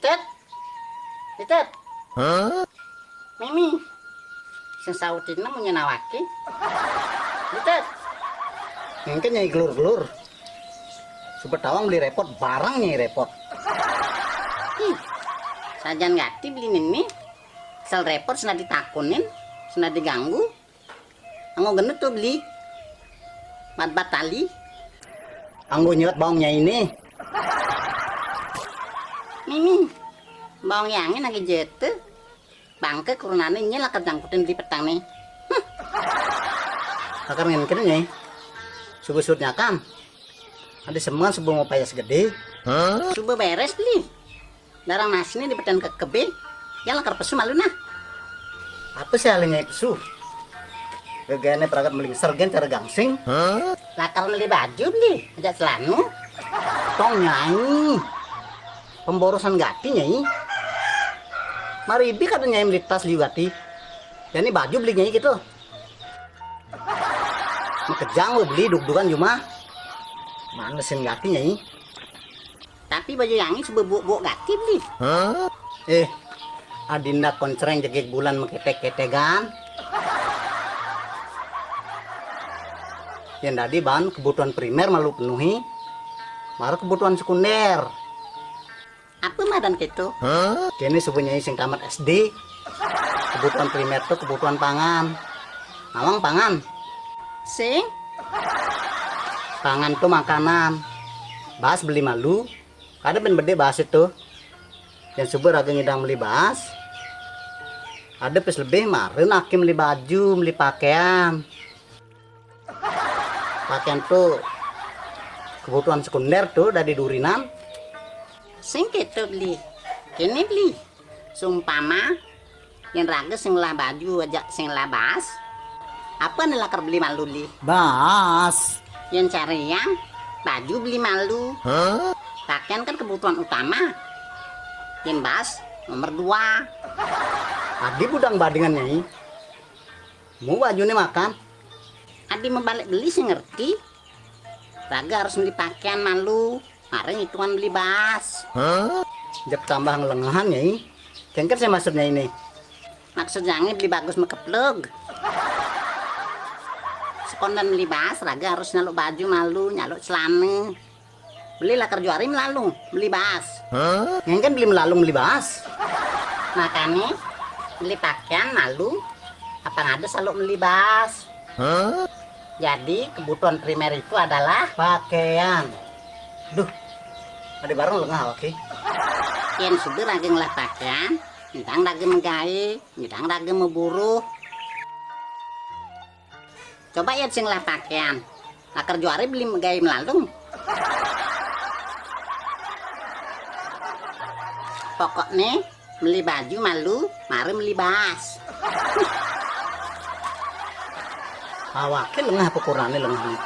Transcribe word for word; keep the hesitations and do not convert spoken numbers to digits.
Tet, Tet, Mimi, sing sautina munyi nawaki. Tet, engké Nyai gelur-gelur. Suba tawang beli répot, barang Nyai répot. Ih, sajan gati beli nini, sel répot sena ditakunin, sena diganggu. Anggo genut to beli. Bat-bat tali. Anggo nyewet baong Nyai né. Mimi, baong yangin lagi jete. Bangké kurunané nyé lakar jangkutin beli petang né. Lakar ngén kéné Nyai. Suba suud nyakam. Adi semengan suba mau payas gedé. Suba bérés beli. Darang nasiné di petén kekebé, yang lakar pesu malu nah. Apa sih alihnya pesu? Gegené pragat melingser gén cara gangsing. Lakar meli baju beli, ajak celanu. Tong Nyai. Pemborosan gati Nyai. Maribi kada Nyai meli tas liu gati. Jani baju beli Nyai gitu. Makejang lu beli dugdugan jumah. Manesin gati Nyai. Tapi baju yangi sebebuk-buk gati beli. Eh, adinda koncreng jegég bulan makétég-kétégan. Yén dadi baan kebutuhan primér malu penuhi, mara kebutuhan sekundér. Apa madan kéto? Kéné suba Nyai sing tamat S D. Kebutuhan primér to kebutuhan pangan. Nawang pangan. Sing? Pangan to makanan. Baas beli malu. Kada bén bedé baas to. Yén suba raga ngidang meli baas. Ada pis lebih mara anaké meli baju, meli pakéan. Pakéan to kebutuhan sekundér to dadi durinan. Sing kéto beli. Kéné beli. Sumpama yén raga sing ngelah baju ajak sing ngelah baas, apa né lakar beli malu beli? Baas. Yén cara yang baju beli malu. Pakéan kan kebutuhan utama. Yén baas nomor dua. Adi budang badingan Nyai. Mu bajuné makan. Adi mabalik beli sing ngerti. Raga harus meli pakéan malu. Mara ngitungan meli baas. Jep tambah nglengehan Nyai. Kéngkén sih maksud Nyai né. Maksud Nyai beli bagus makeplug. Sekondén meli baas, raga harus nyaluk baju malu, nyaluk celana. Beli lakar juari melalung, meli baas. Ngéngkén beli melalung meli baas. Makané beli pakéan malu, apa ngada saluk meli baas. Jadi kebutuhan primér itu adalah pakéan. Duh, ada barang lengah oké. Yén suba raga ngelah pakéan, ngidang raga magaé, ngidang raga maburuh. Coba yén sing ngelah pakéan. Lakar juari beli magaé melalung. Pokokné meli baju malu, mara meli baas. Awaké lengah apa kurunané lengah né.